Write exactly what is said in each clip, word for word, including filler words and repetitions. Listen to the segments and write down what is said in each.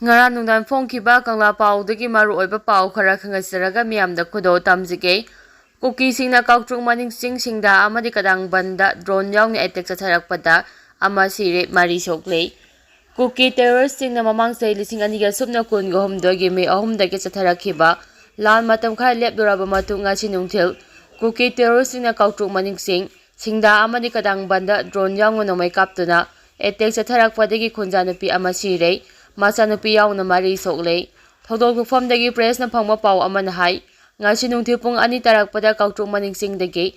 ꯉꯔꯥꯡ ꯅꯨꯡꯗꯥꯡ ꯐꯣꯡꯈꯤꯕ ꯀꯪꯂꯥ ꯄꯥꯎꯗꯒꯤ ꯃꯔꯨꯑꯣꯏꯕ ꯄꯥꯎ ꯈꯔ ꯈꯪꯍꯟꯖꯔꯒ ꯃꯤꯌꯥꯝꯗ ꯈꯨꯗꯣꯜ ꯇꯝꯖꯒꯦ꯫ ꯀꯨꯀꯤꯁꯤꯡꯅ ꯀꯥꯎꯇ꯭ꯔꯨꯛ ꯃꯅꯤꯡ ꯆꯤꯡ ꯁꯤꯡꯗꯥ ꯑꯃꯗꯤ ꯀꯗꯥꯡꯕꯟꯗ drone ꯌꯥꯎꯅ attack ꯆꯠꯊꯔꯛꯄꯗ ꯑꯃ ꯁꯤꯔꯦ, ꯃꯔꯤ ꯁꯣꯛꯂꯦ꯫ ꯀꯨꯀꯤ terroristꯁꯤꯡꯅ ꯃꯃꯥꯡ ꯆꯍꯤ ꯂꯤꯁꯤꯡ ꯑꯅꯤꯒ ꯁꯨꯞꯅ ꯀꯨꯟꯒ ꯍꯨꯝꯗꯣꯏꯒꯤ ꯃꯦ ꯑꯍꯨꯝꯗꯒꯤ ꯆꯠꯊꯔꯛꯈꯤꯕ ꯂꯥꯟ ꯃꯇꯝ ꯈꯔ ꯂꯦꯞꯂꯨꯔꯕ ꯃꯇꯨꯡ ꯉꯁꯤ ꯅꯨꯡꯊꯤꯜ ꯀꯨꯀꯤ terroristꯁꯤꯡꯅ ꯀꯥꯎꯇ꯭ꯔꯨꯛ ꯃꯅꯤꯡ ꯆꯤꯡ ꯁꯤꯡꯗꯥ ꯑꯃꯗꯤ ꯀꯗꯥꯡꯕꯟꯗ drone ꯌꯥꯎꯅ ꯅꯣꯡꯃꯩ ꯀꯥꯞꯇꯨꯅ attack ꯆꯠꯊꯔꯛꯄꯗꯒꯤ ꯈꯨꯟꯖꯥ ꯅꯨꯄꯤ ꯑꯃ ꯁꯤꯔꯦ, ꯃꯆꯥꯅꯨꯄꯤ ꯌꯥꯎꯅ ꯃꯔꯤ ꯁꯣꯛꯂꯦ꯫ ꯊꯧꯗꯣꯛ ꯊꯣꯛꯐꯝꯗꯒꯤ pressꯅ ꯐꯪꯕ ꯄꯥꯎ ꯑꯃꯅ ꯍꯥꯏ, ꯉꯁꯤ ꯅꯨꯡꯊꯤꯜ ꯄꯨꯡ ꯑꯅꯤ ꯇꯥꯔꯛꯄꯗ ꯀꯥꯎꯇ꯭ꯔꯨꯛ ꯃꯅꯤꯡ ꯆꯤꯡꯗꯒꯤ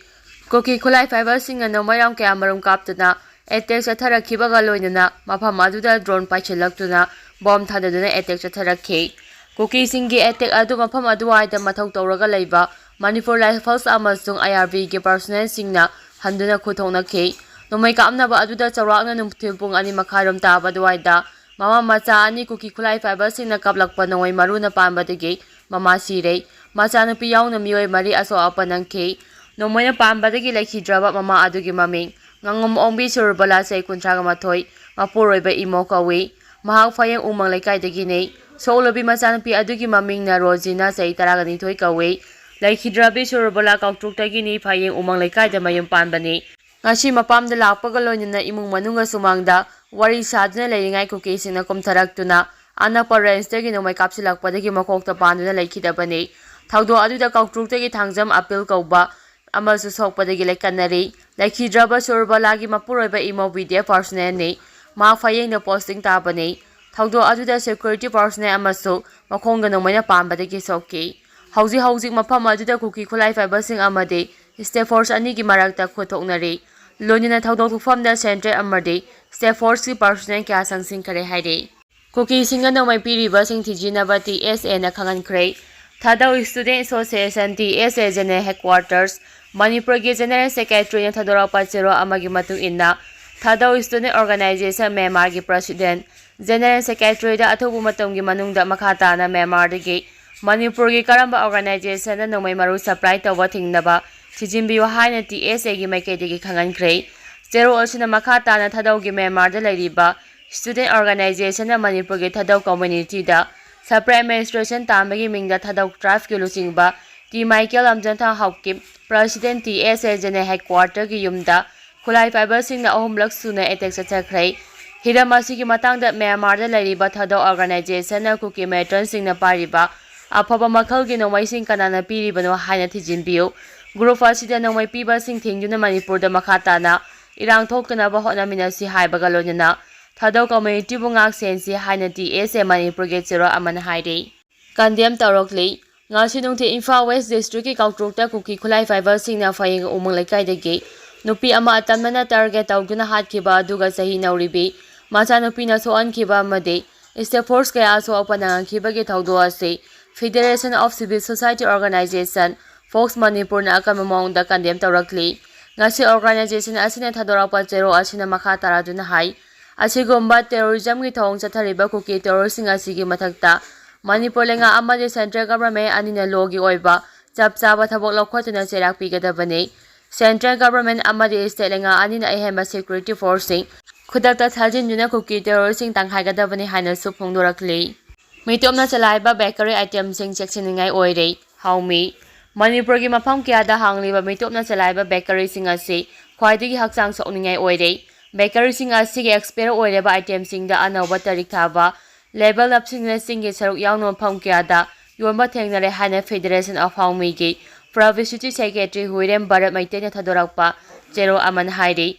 ꯀꯨꯀꯤ ꯈꯨꯠꯂꯥꯏ ꯄꯥꯏꯕꯁꯤꯡꯅ ꯅꯣꯡꯃꯩꯔꯥꯎ ꯀꯌꯥꯃꯔꯨꯝ ꯀꯥꯞꯇꯨꯅ attack ꯆꯠꯊꯔꯛꯈꯤꯕꯒ ꯂꯣꯏꯅꯅ ꯃꯐꯝ ꯑꯗꯨꯗ drone ꯄꯥꯏꯁꯤꯜꯂꯛꯇꯨꯅ bomb ꯊꯥꯗꯗꯨꯅ attack ꯆꯠꯊꯔꯛꯈꯤ꯫ ꯀꯨꯀꯤꯁꯤꯡꯒꯤ attack ꯑꯗꯨ ꯃꯐꯝ ꯑꯗꯨꯋꯥꯏꯗ ꯃꯊꯧ ꯇꯧꯔꯒ ꯂꯩꯕ Manipur Rifles ꯑꯃꯁꯨꯡ IRBꯒꯤ personnelꯁꯤꯡꯅ ꯍꯟꯗꯨꯅ ꯈꯨꯠ ꯊꯣꯛꯅꯈꯤ꯫ ꯅꯣꯡꯃꯩ ꯀꯥꯞꯅꯕ ꯑꯗꯨꯗ ꯆꯥꯎꯔꯥꯛꯅ ꯅꯨꯡꯊꯤꯜ ꯄꯨꯡ ꯑꯅꯤ ꯃꯈꯥꯏꯔꯣꯝ ꯇꯥꯕ ꯑꯗꯨꯋꯥꯏꯗ ꯃꯃꯥ ꯃꯆꯥ ꯑꯅꯤ ꯀꯨꯀꯤ ꯈꯨꯠꯂꯥꯏ ꯄꯥꯏꯕꯁꯤꯡꯅ ꯀꯥꯞꯂꯛꯄ ꯅꯣꯡꯃꯩ ꯃꯔꯨꯅ ꯄꯥꯟꯕꯗꯒꯤ ꯃꯃꯥ ꯁꯤꯔꯦ꯫ ꯃꯆꯥꯅꯨꯄꯤ ꯌꯥꯎꯅ ꯃꯤꯑꯣꯏ ꯃꯔꯤ ꯑꯁꯣꯛ ꯑꯄꯟ ꯅꯪꯈꯤ꯫ ꯅꯣꯡꯃꯩꯅ ꯄꯥꯟꯕꯗꯒꯤ ꯂꯩꯈꯤꯗ꯭ꯔꯕ ꯃꯃꯥ ꯑꯗꯨꯒꯤ ꯃꯃꯤꯡ ꯉꯥꯉꯣꯝ ꯑꯣꯡꯕꯤ ꯁꯨꯔꯕꯂꯥ, ꯆꯍꯤ ꯀꯨꯟꯊ꯭ꯔꯥꯒ ꯃꯥꯊꯣꯏ, ꯃꯄꯨꯔꯣꯏꯕ ꯏꯃꯣ ꯀꯧꯏ꯫ ꯃꯍꯥꯛ ꯐꯌꯦꯡ ꯎꯃꯪ ꯂꯩꯀꯥꯏꯗꯒꯤꯅꯤ꯫ ꯁꯣꯛꯂꯕꯤ ꯃꯆꯥꯅꯨꯄꯤ ꯑꯗꯨꯒꯤ ꯃꯃꯤꯡꯅ ꯔꯣꯖꯤꯅꯥ, ꯆꯍꯤ ꯇꯔꯥꯒ ꯅꯤꯊꯣꯏ ꯀꯧꯏ꯫ ꯂꯩꯈꯤꯗ꯭ꯔꯕꯤ ꯁꯨꯔꯕꯂꯥ ꯀꯥꯎꯇ꯭ꯔꯨꯛꯇꯒꯤꯅꯤ, ꯐꯌꯦꯡ ꯎꯃꯪ ꯂꯩꯀꯥꯏꯗ ꯃꯌꯨꯝ ꯄꯥꯟꯕꯅꯤ꯫ ꯉꯁꯤ ꯃꯄꯥꯝꯗ ꯂꯥꯛꯄꯒ ꯂꯣꯏꯅꯅ ꯏꯃꯨꯡ ꯃꯅꯨꯡꯒ ꯁꯨꯃꯥꯡꯗ ꯋꯥꯔꯤ ꯁꯥꯗꯨꯅ ꯂꯩꯔꯤꯉꯩ ꯀꯨꯀꯤꯁꯤꯡꯅ ꯀꯨꯝꯊꯔꯛꯇꯨꯅ ꯑꯅꯛꯄ rangeꯗꯒꯤ ꯅꯣꯡꯃꯩ ꯀꯥꯞꯁꯤꯜꯂꯛꯄꯗꯒꯤ ꯃꯀꯣꯛꯇ ꯄꯥꯟꯗꯨꯅ ꯂꯩꯈꯤꯗꯕꯅꯤ꯫ ꯊꯧꯗꯣꯛ ꯑꯗꯨꯗ ꯀꯥꯎꯇ꯭ꯔꯨꯛꯇꯒꯤ ꯊꯥꯡꯖꯝ ꯑꯄꯤꯜ ꯀꯧꯕ ꯑꯃꯁꯨ ꯁꯣꯛꯄꯗꯒꯤ ꯂꯩꯀꯠꯅꯔꯤ꯫ ꯂꯩꯈꯤꯗ꯭ꯔꯕ ꯁꯨꯔꯕꯂꯥꯒꯤ ꯃꯄꯨꯔꯣꯏꯕ ꯏꯃꯧ BDF personnelꯅꯤ꯫ ꯃꯍꯥꯛ ꯐꯌꯦꯡꯗ posting ꯇꯥꯕꯅꯤ꯫ ꯊꯧꯗꯣꯛ ꯑꯗꯨꯗ security personnel ꯑꯃꯁꯨ ꯃꯈꯣꯡꯗ ꯅꯣꯡꯃꯩꯅ ꯄꯥꯟꯕꯗꯒꯤ ꯁꯣꯛꯈꯤ꯫ ꯍꯧꯖꯤꯛ ꯍꯧꯖꯤꯛ ꯃꯐꯝ ꯑꯗꯨꯗ ꯀꯨꯀꯤ ꯈꯨꯠꯂꯥꯏ ꯄꯥꯏꯕꯁꯤꯡ ꯑꯃꯗꯤ state force ꯑꯅꯤꯒꯤ ꯃꯔꯛꯇ ꯈꯨꯠ ꯊꯣꯛꯅꯔꯤ꯫ ꯂꯣꯏꯅꯅ ꯊꯧꯗꯣꯛ ꯊꯣꯛꯐꯝꯗ central ꯑꯃꯗꯤ state forceꯀꯤ personnel ꯀꯌꯥ ꯆꯪꯁꯤꯟꯈꯔꯦ ꯍꯥꯏꯔꯤ꯫ ꯀꯨꯀꯤꯁꯤꯡꯅ ꯅꯣꯡꯃꯩ ꯄꯤꯔꯤꯕꯁꯤꯡ ꯊꯤꯖꯤꯟꯅꯕ TSAꯅ ꯈꯪꯍꯟꯈ꯭ꯔꯦ꯫ ꯊꯥꯗꯧ Student Association, TSA General Headquarters, ꯃꯅꯤꯄꯨꯔꯒꯤ General Secretaryꯅ ꯊꯥꯗꯣꯔꯛꯄ ꯆꯦꯔꯣꯜ ꯑꯃꯒꯤ ꯃꯇꯨꯡ ꯏꯟꯅ, ꯊꯥꯗꯧ Student Organisation Myanmarꯒꯤ President, General Secretaryꯗ ꯑꯊꯨꯕ ꯃꯇꯝꯒꯤ ꯃꯅꯨꯡꯗ ꯃꯈꯥ ꯇꯥꯅ Myanmarꯗꯒꯤ ꯃꯅꯤꯄꯨꯔꯒꯤ ꯀꯔꯝꯕ organizationꯗ ꯅꯣꯡꯃꯩ ꯃꯔꯨ supply ꯇꯧꯕ ꯊꯤꯡꯅꯕ ꯊꯤꯖꯤꯟꯕꯤꯌꯨ ꯍꯥꯏꯅ TSAꯒꯤ ꯃꯥꯏꯀꯩꯗꯒꯤ ꯈꯪꯍꯟꯈ꯭ꯔꯦ꯫ ꯆꯦꯔꯣꯜ ꯑꯁꯤꯅ ꯃꯈꯥ ꯇꯥꯅ ꯊꯥꯗꯧꯒꯤ Myanmarꯗ ꯂꯩꯔꯤꯕ Student Organization ꯅ ꯃꯅꯤꯄꯨꯔꯒꯤ ꯊꯥꯗꯧ community ꯗ separate administration ꯇꯥꯟꯕꯒꯤ ꯃꯤꯡꯗ ꯊꯥꯗꯧ tribe ꯀꯤ ꯂꯨꯆꯤꯡꯕ T Michael ꯂꯝꯖꯟꯊꯥ Haokip, President T ꯑꯦꯁ ꯑꯦ ꯖꯦꯅꯦ headquarter ꯒꯤ ꯌꯨꯝꯗ ꯈꯨꯠꯂꯥꯏ ꯄꯥꯏꯕꯁꯤꯡꯅ ꯑꯍꯨꯝꯂꯛ ꯁꯨꯅ attack ꯆꯠꯊꯈ꯭ꯔꯦ꯫ ꯍꯤꯔꯝ ꯑꯁꯤꯒꯤ ꯃꯇꯥꯡꯗ ꯃ꯭ꯌꯥꯟꯃꯥꯔꯗ ꯂꯩꯔꯤꯕ ꯊꯥꯗꯧ organization ꯅ ꯀꯨꯀꯤ militant ꯁꯤꯡꯅ ꯄꯥꯏꯔꯤꯕ ꯑꯐꯕ ꯃꯈꯜꯒꯤ ꯅꯣꯡꯃꯩꯁꯤꯡ ꯀꯅꯥꯅ ꯄꯤꯔꯤꯕꯅꯣ ꯍꯥꯏꯅ ꯊꯤꯖꯤꯟꯕꯤꯌꯨ꯫ Group ꯑꯁꯤꯗ ꯅꯣꯡꯃꯩ ꯄꯤꯕꯁꯤꯡ ꯊꯤꯡꯗꯨꯅ ꯃꯅꯤꯄꯨꯔꯗ ꯃꯈꯥ ꯇꯥꯅ ꯏꯔꯥꯡ ꯊꯣꯛꯇꯅꯕ ꯍꯣꯠꯅꯃꯤꯟꯅꯁꯤ ꯍꯥꯏꯕꯒ ꯂꯣꯏꯅꯅ ꯊꯥꯗꯧ community ꯕꯨ ꯉꯥꯛ ꯁꯦꯟꯁꯤ ꯍꯥꯏꯅ ꯇꯤ ꯑꯦꯁ ꯑꯦ ꯃꯅꯤꯄꯨꯔꯒꯤ ꯆꯦꯔꯣꯜ ꯑꯃꯅ ꯍꯥꯏꯔꯤ꯫ Condemn ꯇꯧꯔꯛꯂꯤ꯫ ꯉꯁꯤ ꯅꯨꯡꯊꯤꯜ ꯏꯝꯐꯥꯜ West district ꯀꯤ ꯀꯥꯎꯇ꯭ꯔꯣꯛꯇ ꯀꯨꯀꯤ ꯈꯨꯠꯂꯥꯏ ꯄꯥꯏꯕꯁꯤꯡꯅ ꯐꯌꯦꯡ ꯎꯃꯪ ꯂꯩꯀꯥꯏꯗꯒꯤ ꯅꯨꯄꯤ ꯑꯃ ꯑꯇꯝꯅꯅ target ꯇꯧꯗꯨꯅ ꯍꯥꯠꯈꯤꯕ ꯑꯗꯨꯒ ꯆꯍꯤ ꯅꯧꯔꯤꯕꯤ ꯃꯆꯥꯅꯨꯄꯤꯅ ꯁꯣꯛꯍꯟꯈꯤꯕ ꯑꯃꯗꯤ staff force ꯀꯌꯥ ꯁꯣꯛꯄ ꯅꯪꯍꯟꯈꯤꯕꯒꯤ ꯊꯧꯗꯣꯛ ꯑꯁꯤ Federation of Civil Society Organization, fox ꯃꯅꯤꯄꯨꯔꯅ ꯑꯀꯟꯕ ꯃꯑꯣꯡꯗ condemn ꯇꯧꯔꯛꯂꯤ꯫ ꯉꯁꯤ organization ꯑꯁꯤꯅ ꯊꯥꯗꯣꯔꯛꯄ ꯆꯦꯔꯣꯜ ꯑꯁꯤꯅ ꯃꯈꯥ ꯇꯥꯔꯗꯨꯅ ꯍꯥꯏ, ꯑꯁꯤꯒꯨꯝꯕ terrorism ꯒꯤ ꯊꯧꯑꯣꯡ ꯆꯠꯊꯔꯤꯕ ꯀꯨꯀꯤ terrorist ꯁꯤꯡ ꯑꯁꯤꯒꯤ ꯃꯊꯛꯇ ꯃꯅꯤꯄꯨꯔ ꯂꯩꯉꯥꯛ ꯑꯃꯗꯤ central government ꯑꯅꯤꯅ law ꯒꯤ ꯑꯣꯏꯕ ꯆꯞ ꯆꯥꯕ ꯊꯕꯛ ꯂꯧꯈꯠꯇꯨꯅ ꯆꯩꯔꯥꯛ ꯄꯤꯒꯗꯕꯅꯤ꯫ Central government ꯑꯃꯗꯤ state ꯂꯩꯉꯥꯛ ꯑꯅꯤꯅ ꯑꯍꯦꯟꯕ security force ꯁꯤꯡ ꯈꯨꯗꯛꯇ ꯊꯥꯖꯤꯟꯗꯨꯅ ꯀꯨꯀꯤ terrorist ꯁꯤꯡ ꯇꯪꯈꯥꯏꯒꯗꯕꯅꯤ ꯍꯥꯏꯅꯁꯨ ꯐꯣꯡꯗꯣꯔꯛꯂꯤ꯫ ꯃꯤꯇꯣꯞꯅ ꯆꯂꯥꯏꯕ bakery item ꯁꯤꯡ ꯆꯦꯛꯁꯤꯟꯅꯤꯡꯉꯥꯏ ꯑꯣꯏꯔꯦ꯫ ꯍꯥꯎꯃꯤ꯫ ꯃꯅꯤꯄꯨꯔꯒꯤ ꯃꯐꯝ ꯀꯌꯥꯗ ꯍꯥꯡꯂꯤꯕ ꯃꯤꯇꯣꯞꯅ ꯆꯂꯥꯏꯕ bakery ꯁꯤꯡ ꯑꯁꯤ ꯈ꯭ꯋꯥꯏꯗꯒꯤ ꯍꯛꯆꯥꯡ ꯁꯣꯛꯅꯤꯡꯉꯥꯏ ꯑꯣꯏꯔꯦ꯫ Bakery ꯁꯤꯡ ꯑꯁꯤꯒꯤ expire ꯑꯣꯏꯔꯕ item ꯁꯤꯡꯗ ꯑꯅꯧꯕ ꯇꯔꯤꯛ ꯊꯥꯕ, label ꯅꯞꯁꯤꯟꯗꯨꯅ ꯆꯤꯡꯒꯤ ꯁꯔꯨꯛ ꯌꯥꯎꯅ ꯃꯐꯝ ꯀꯌꯥꯗ ꯌꯣꯟꯕ ꯊꯦꯡꯅꯔꯦ ꯍꯥꯏꯅ Federation of ꯍꯥꯎꯃꯤꯒꯤ publicity secretary ꯍꯨꯏꯔꯦꯝ Bharat ꯃꯩꯇꯩꯅ ꯊꯥꯗꯣꯔꯛꯄ ꯆꯦꯔꯣꯜ ꯑꯃꯅ ꯍꯥꯏꯔꯤ꯫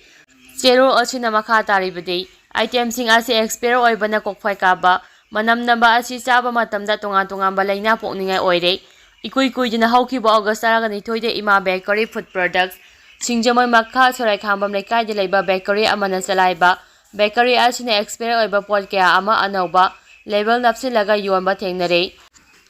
ꯆꯦꯔꯣꯜ ꯑꯁꯤꯅ ꯃꯈꯥ ꯇꯥꯔꯤꯕꯗꯤ, item ꯁꯤꯡ ꯑꯁꯤ expire ꯑꯣꯏꯕꯅ ꯀꯣꯛꯐꯥꯏ ꯀꯥꯕ, ꯃꯅꯝ ꯅꯝꯕ ꯑꯁꯤ ꯆꯥꯕ ꯃꯇꯝꯗ ꯇꯣꯉꯥꯟ ꯇꯣꯉꯥꯟꯕ ꯂꯥꯏꯅꯥ ꯄꯣꯛꯅꯤꯡꯉꯥꯏ ꯑꯣꯏꯔꯦ꯫ ꯏꯀꯨꯏ ꯀꯨꯏꯗꯅ ꯍꯧꯈꯤꯕ August ꯇꯔꯥꯅꯤꯊꯣꯏꯗ ꯏꯃꯥ bakery food products, ꯁꯤꯡꯖꯃꯩ ꯃꯈꯥ ꯁꯣꯔꯥꯏꯈꯥꯝꯕꯝ ꯂꯩꯀꯥꯏꯗ ꯂꯩꯕ bakery ꯑꯃꯅ ꯆꯂꯥꯏꯕ bakery ꯑꯁꯤꯅ expire ꯑꯣꯏꯕ ꯄꯣꯠ ꯀꯌꯥ ꯑꯃ ꯑꯅꯧꯕ label ꯅꯞꯁꯤꯜꯂꯒ ꯌꯣꯟꯕ ꯊꯦꯡꯅꯔꯦ꯫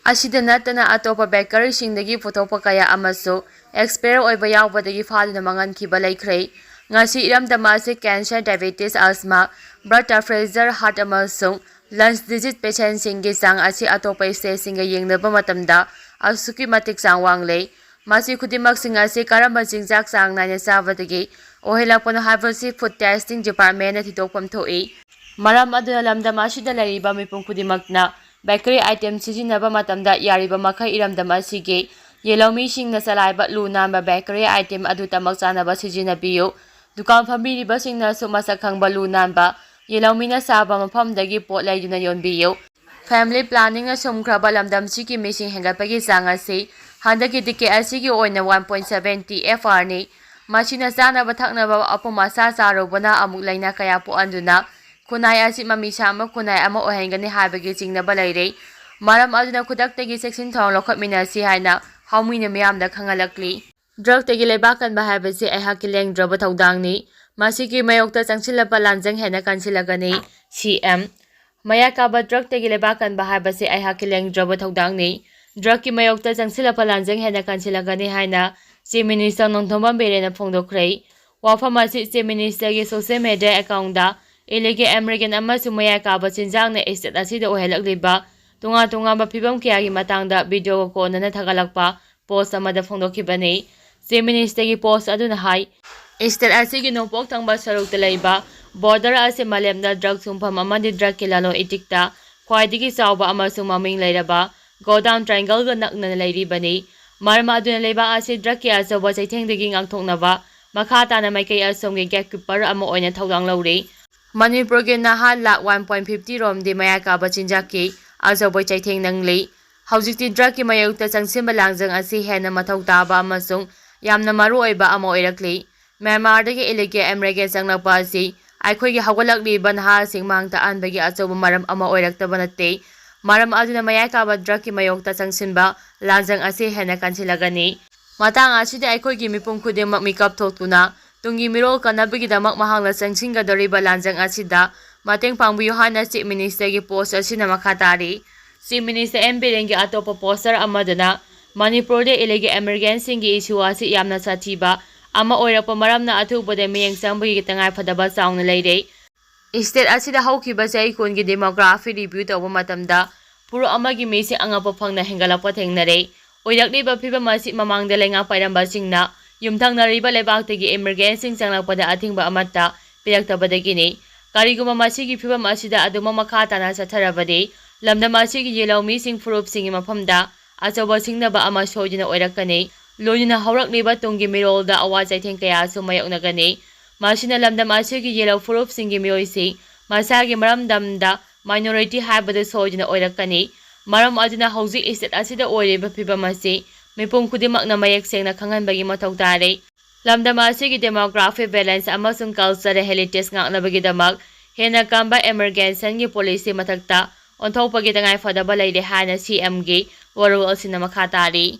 ꯑꯁꯤꯗ ꯅꯠꯇꯅ ꯑꯇꯣꯞꯄ bakery ꯁꯤꯡꯗꯒꯤ ꯄꯨꯊꯣꯛꯄ ꯀꯌꯥ ꯑꯃꯁꯨ expire ꯑꯣꯏꯕ ꯌꯥꯎꯕꯗꯒꯤ ꯐꯥꯗꯨꯅ ꯃꯥꯡꯍꯟꯈꯤꯕ ꯂꯩꯈ꯭ꯔꯦ꯫ ꯉꯁꯤ ꯏꯔꯝꯗꯝ ꯑꯁꯤ cancer, diabetes, asthma, blood pressure, heart ꯑꯃꯁꯨꯡ lungs disease patient ꯁꯤꯡꯒꯤ ꯆꯥꯡ ꯑꯁꯤ ꯑꯇꯣꯞꯄ state ꯁꯤꯡꯒ ꯌꯦꯡꯅꯕ ꯃꯇꯝꯗ ꯑꯁꯨꯛꯀꯤ ꯃꯇꯤꯛ ꯆꯥꯡ ꯋꯥꯡꯂꯦ꯫ ꯃꯁꯤ ꯈꯨꯗꯤꯡꯃꯛꯁꯤꯡ ꯑꯁꯤ ꯀꯔꯝꯕ ꯆꯤꯟꯖꯥꯛ ꯆꯥꯡ ꯅꯥꯏꯅ ꯆꯥꯕꯗꯒꯤ ꯑꯣꯏꯍꯜꯂꯛꯄꯅꯣ ꯍꯥꯏꯕꯁꯤ food testing department ꯅ ꯊꯤꯗꯣꯛꯐꯝ ꯊꯣꯛꯏ꯫ ꯃꯔꯝ ꯑꯗꯨꯅ ꯂꯝꯗꯝ ꯑꯁꯤꯗ ꯂꯩꯔꯤꯕ ꯃꯤꯄꯨꯝ ꯈꯨꯗꯤꯡꯃꯛꯅ bakery item ꯁꯤꯖꯤꯟꯅꯕ ꯃꯇꯝꯗ ꯌꯥꯔꯤꯕ ꯃꯈꯩ ꯏꯔꯝꯗꯝ ꯑꯁꯤꯒꯤ ꯌꯦꯜꯍꯧꯃꯤꯁꯤꯡꯅ ꯆꯂꯥꯏꯕ ꯂꯨ ꯅꯥꯟꯕ bakery item ꯑꯗꯨ ꯇꯃꯛ ꯆꯥꯅꯕ ꯁꯤꯖꯤꯟꯅꯕꯤꯌꯨ꯫ ꯗꯨꯀꯥꯟ ꯐꯝꯕꯤꯔꯤꯕꯁꯤꯡꯅꯁꯨ ꯃꯁꯛ ꯈꯪꯕ ꯂꯨ ꯅꯥꯟꯕ ꯌꯦꯜꯍꯧꯃꯤꯅ ꯁꯥꯕ ꯃꯐꯝꯗꯒꯤ ꯄꯣꯠ ꯂꯩꯗꯨꯅ ꯌꯣꯟꯕꯤꯌꯨ꯫ Family planning ꯅ ꯁꯨꯝꯈ꯭ꯔꯕ ꯂꯝꯗꯝꯁꯤꯒꯤ ꯃꯤꯁꯤꯡ ꯍꯦꯟꯒꯠꯄꯒꯤ ꯆꯥꯡ ꯑꯁꯤ ꯍꯟꯗꯛꯀꯤ decade ꯑꯁꯤꯒꯤ ꯑꯣꯏꯅ one point seven T F R ꯅꯤ꯫ ꯃꯁꯤꯅ ꯆꯥꯅꯕ ꯊꯛꯅꯕ ꯑꯄꯨꯝ ꯑꯁꯥ ꯆꯥꯔꯨꯕꯅ ꯑꯃꯨꯛ ꯂꯥꯏꯅꯥ ꯀꯌꯥ ꯄꯣꯛꯍꯟꯗꯨꯅ ꯈꯨꯟꯅꯥꯏ ꯑꯁꯤ ꯃꯃꯤ ꯁꯥꯝꯕ ꯈꯨꯟꯅꯥꯏ ꯑꯃ ꯑꯣꯏꯍꯟꯒꯅꯤ ꯍꯥꯏꯕꯒꯤ ꯆꯤꯡꯅꯕ ꯂꯩꯔꯦ꯫ ꯃꯔꯝ ꯑꯗꯨꯅ ꯈꯨꯗꯛꯇꯒꯤ ꯆꯦꯛꯁꯤꯟ ꯊꯧꯔꯥꯡ ꯂꯧꯈꯠꯃꯤꯟꯅꯁꯤ ꯍꯥꯏꯅ ꯍꯧꯃꯤꯅ ꯃꯤꯌꯥꯝꯗ ꯈꯪꯍꯜꯂꯛꯂꯤ꯫ Drug ꯇꯒꯤ ꯂꯩꯕꯥꯛ ꯀꯟꯕ ꯍꯥꯏꯕꯁꯤ ꯑꯩꯍꯥꯛꯀꯤ ꯂꯦꯡꯗ꯭ꯔꯕ ꯊꯧꯗꯥꯡꯅꯤ꯫ ꯃꯁꯤꯒꯤ ꯃꯥꯌꯣꯛꯇ ꯆꯪꯁꯤꯜꯂꯕ ꯂꯥꯟꯖꯪ ꯍꯦꯟꯅ ꯀꯟꯁꯤꯜꯂꯒꯅꯤ꯫ C M꯫ ꯃꯌꯥꯏ ꯀꯥꯕ drug ꯇꯒꯤ ꯂꯩꯕꯥꯛ ꯀꯟꯕ ꯍꯥꯏꯕꯁꯤ ꯑꯩꯍꯥꯛꯀꯤ ꯂꯦꯡꯗ꯭ꯔꯕ ꯊꯧꯗꯥꯡꯅꯤ꯫ Drug ꯀꯤ ꯃꯥꯌꯣꯛꯇ ꯆꯪꯁꯤꯜꯂꯕ ꯂꯥꯟꯖꯪ ꯍꯦꯟꯅ ꯀꯟꯁꯤꯜꯂꯒꯅꯤ ꯍꯥꯏꯅ Chief Minister ꯅꯣꯡꯊꯣꯝꯕꯝ ꯕꯤꯔꯦꯟꯅ ꯐꯣꯡꯗꯣꯛꯈ꯭ꯔꯦ꯫ ꯋꯥꯐꯝ ꯑꯁꯤ Chief Minister ꯒꯤ social media account ꯗ illegal American ꯑꯃꯁꯨꯡ ꯃꯌꯥꯏ ꯀꯥꯕ ꯆꯤꯟꯖꯥꯛꯅ state ꯑꯁꯤꯗ ꯑꯣꯏꯍꯜꯂꯛꯂꯤꯕ ꯇꯣꯉꯥꯟ ꯇꯣꯉꯥꯟꯕ ꯐꯤꯕꯝ ꯀꯌꯥꯒꯤ ꯃꯇꯥꯡꯗ video ꯒ ꯀꯣꯟꯅꯅ ꯊꯥꯒꯠꯂꯛꯄ post ꯑꯃꯗ ꯐꯣꯡꯗꯣꯛꯈꯤꯕꯅꯤ꯫ Chief Minister ꯒꯤ post ꯑꯗꯨꯅ ꯍꯥꯏ, state ꯑꯁꯤꯒꯤ ꯅꯣꯡꯄꯣꯛ ꯊꯪꯕ ꯁꯔꯨꯛꯇ ꯂꯩꯕ border ꯑꯁꯤ ꯃꯥꯂꯦꯝꯗ drug ꯁꯨꯡꯐꯝ ꯑꯃꯗꯤ drug ꯀꯤ ꯂꯂꯣꯟ ꯏꯇꯤꯛꯇ ꯈ꯭ꯋꯥꯏꯗꯒꯤ ꯆꯥꯎꯕ ꯑꯃꯁꯨꯡ ꯃꯃꯤꯡ ꯂꯩꯔꯕ Golden Triangle ꯒ ꯅꯛꯅꯅ ꯂꯩꯔꯤꯕꯅꯤ꯫ ꯃꯔꯝ ꯑꯗꯨꯅ ꯂꯩꯕꯥꯛ ꯑꯁꯤ drug ꯀꯤ ꯑꯆꯧꯕ ꯆꯩꯊꯦꯡꯗꯒꯤ ꯉꯥꯛꯊꯣꯛꯅꯕ ꯃꯈꯥ ꯇꯥꯅ ꯃꯥꯏꯀꯩ ꯑꯁꯣꯝꯒꯤ gatekeeper ꯑꯃ ꯑꯣꯏꯅ ꯊꯧꯗꯥꯡ ꯂꯧꯔꯤ꯫ ꯃꯅꯤꯄꯨꯔꯒꯤ ꯅꯍꯥ ꯂꯥꯈ one point fifty ꯔꯣꯝꯗꯤ ꯃꯌꯥꯏ ꯀꯥꯕ ꯆꯤꯟꯖꯥꯛꯀꯤ ꯑꯆꯧꯕ ꯆꯩꯊꯦꯡ ꯅꯪꯂꯤ꯫ ꯍꯧꯖꯤꯛꯇꯤ drug ꯀꯤ ꯃꯥꯌꯣꯛꯇ ꯆꯪꯁꯤꯟꯕ ꯂꯥꯟꯖꯪ ꯑꯁꯤ ꯍꯦꯟꯅ ꯃꯊꯧ ꯇꯥꯕ ꯑꯃꯁꯨꯡ ꯌꯥꯝꯅ ꯃꯔꯨ ꯑꯣꯏꯕ ꯑꯃ ꯑꯣꯏꯔꯛꯂꯤ꯫ ꯃ꯭ꯌꯥꯟꯃꯥꯔꯗꯒꯤ illegal American ꯆꯪꯂꯛꯄ ꯑꯁꯤ ꯑꯩꯈꯣꯏꯒꯤ ꯍꯧꯒꯠꯂꯛꯂꯤꯕ ꯅꯍꯥꯁꯤꯡ ꯃꯥꯡ ꯇꯥꯛꯍꯟꯕꯒꯤ ꯑꯆꯧꯕ ꯃꯔꯝ ꯑꯃ ꯑꯣꯏꯔꯛꯇꯕ ꯅꯠꯇꯦ꯫ ꯃꯔꯝ ꯑꯗꯨꯅ ꯃꯌꯥꯏ ꯀꯥꯕ drug ꯀꯤ ꯃꯥꯌꯣꯛꯇ ꯆꯪꯁꯤꯟꯕ ꯂꯥꯟꯖꯪ ꯑꯁꯤ ꯍꯦꯟꯅ ꯀꯟꯁꯤꯜꯂꯒꯅꯤ꯫ ꯃꯇꯥꯡ ꯑꯁꯤꯗ ꯑꯩꯈꯣꯏꯒꯤ ꯃꯤꯄꯨꯝ ꯈꯨꯗꯤꯡꯃꯛ ꯃꯤꯀꯞ ꯊꯣꯛꯇꯨꯅ ꯇꯨꯡꯒꯤ ꯃꯤꯔꯣꯜ ꯀꯟꯅꯕꯒꯤꯗꯃꯛ ꯃꯍꯥꯛꯅ ꯆꯪꯁꯤꯟꯒꯗꯧꯔꯤꯕ ꯂꯥꯟꯖꯪ ꯑꯁꯤꯗ ꯃꯇꯦꯡ ꯄꯥꯡꯕꯤꯌꯨ ꯍꯥꯏꯅ Chief Minister ꯒꯤ post ꯑꯁꯤꯅ ꯃꯈꯥ ꯇꯥꯔꯤ꯫ Chief Minister N ꯕꯤꯔꯦꯟꯒꯤ ꯑꯇꯣꯞꯄ poster ꯑꯃꯗꯅ ꯃꯅꯤꯄꯨꯔꯗ illegal American ꯁꯤꯡꯒꯤ issue ꯑꯁꯤ ꯌꯥꯝꯅ ꯁꯥꯊꯤꯕ ꯑꯃ ꯑꯣꯏꯔꯛꯄ ꯃꯔꯝꯅ ꯑꯊꯨꯕꯗ ꯃꯤꯠꯌꯦꯡ ꯆꯪꯕꯒꯤ ꯇꯉꯥꯏꯐꯗꯕ ꯆꯥꯎꯅ ꯂꯩꯔꯦ꯫ State ꯑꯁꯤꯗ ꯍꯧꯈꯤꯕ ꯆꯍꯤ ꯀꯨꯟꯒꯤ demography review ꯇꯧꯕ ꯃꯇꯝꯗ ꯐꯨꯔꯨꯞ ꯑꯃꯒꯤ ꯃꯤꯁꯤꯡ ꯑꯉꯛꯄ ꯐꯪꯅ ꯍꯦꯟꯒꯠꯂꯛꯄ ꯊꯦꯡꯅꯔꯦ꯫ ꯑꯣꯏꯔꯛꯂꯤꯕ ꯐꯤꯕꯝ ꯑꯁꯤ ꯃꯃꯥꯡꯗ ꯂꯩꯉꯥꯛ ꯄꯥꯏꯔꯝꯕꯁꯤꯡꯅ ꯌꯨꯝꯊꯪꯅꯔꯤꯕ ꯂꯩꯕꯥꯛꯇꯒꯤ immigrant ꯁꯤꯡ ꯆꯪꯂꯛꯄꯗ ꯑꯊꯤꯡꯕ ꯑꯃꯠꯇ ꯄꯤꯔꯛꯇꯕꯗꯒꯤꯅꯤ꯫ ꯀꯔꯤꯒꯨꯝꯕ ꯃꯁꯤꯒꯤ ꯐꯤꯚꯝ ꯑꯁꯤꯗ ꯑꯗꯨꯃꯛ ꯃꯈꯥ ꯇꯥꯅ ꯆꯠꯊꯔꯕꯗꯤ, ꯂꯝꯗꯝ ꯑꯁꯤꯒꯤ ꯌꯦꯜꯍꯧꯃꯤꯁꯤꯡ ꯐꯨꯔꯨꯞꯁꯤꯡꯒꯤ ꯃꯐꯝꯗ ꯑꯆꯧꯕ ꯁꯤꯡꯅꯕ ꯑꯃ ꯁꯣꯏꯗꯅ ꯑꯣꯏꯔꯛꯀꯅꯤ꯫ ꯂꯣꯏꯅꯅ ꯍꯧꯔꯛꯂꯤꯕ ꯇꯨꯡꯒꯤ ꯃꯤꯔꯣꯜꯗ ꯑꯋꯥ ꯆꯩꯊꯦꯡ ꯀꯌꯥꯁꯨ ꯃꯥꯌꯣꯛꯅꯒꯅꯤ꯫ ꯃꯁꯤꯅ ꯂꯝꯗꯝ ꯑꯁꯤꯒꯤ ꯌꯦꯜꯍꯧ ꯐꯨꯔꯨꯞꯁꯤꯡꯒꯤ ꯃꯤꯑꯣꯏꯁꯤꯡ ꯃꯁꯥꯒꯤ ꯃꯔꯝꯗꯝꯗ minority ꯍꯥꯏꯕꯗꯨ ꯁꯣꯏꯗꯅ ꯑꯣꯏꯔꯛꯀꯅꯤ꯫ ꯃꯔꯝ ꯑꯗꯨꯅ ꯍꯧꯖꯤꯛ state ꯑꯁꯤꯗ ꯑꯣꯏꯔꯤꯕ ꯐꯤꯚꯝ ꯑꯁꯤ ꯃꯤꯄꯨꯝ ꯈꯨꯗꯤꯡꯃꯛꯅ ꯃꯌꯦꯛ ꯁꯦꯡꯅ ꯈꯪꯍꯟꯕꯒꯤ ꯃꯊꯧ ꯇꯥꯔꯦ꯫ ꯂꯝꯗꯝ ꯑꯁꯤꯒꯤ demography balance ꯑꯃꯁꯨꯡ cultural heritage ꯉꯥꯛꯅꯕꯒꯤꯗꯃꯛ ꯍꯦꯟꯅ ꯀꯝꯕ immigration ꯒꯤ policy ꯃꯊꯛꯇ ꯑꯣꯟꯊꯣꯛꯄꯒꯤ ꯇꯉꯥꯏꯐꯗꯕ ꯂꯩꯔꯦ ꯍꯥꯏꯅ C M ꯒꯤ ꯋꯥꯔꯣꯜ ꯑꯁꯤꯅ ꯃꯈꯥ ꯇꯥꯔꯤ꯫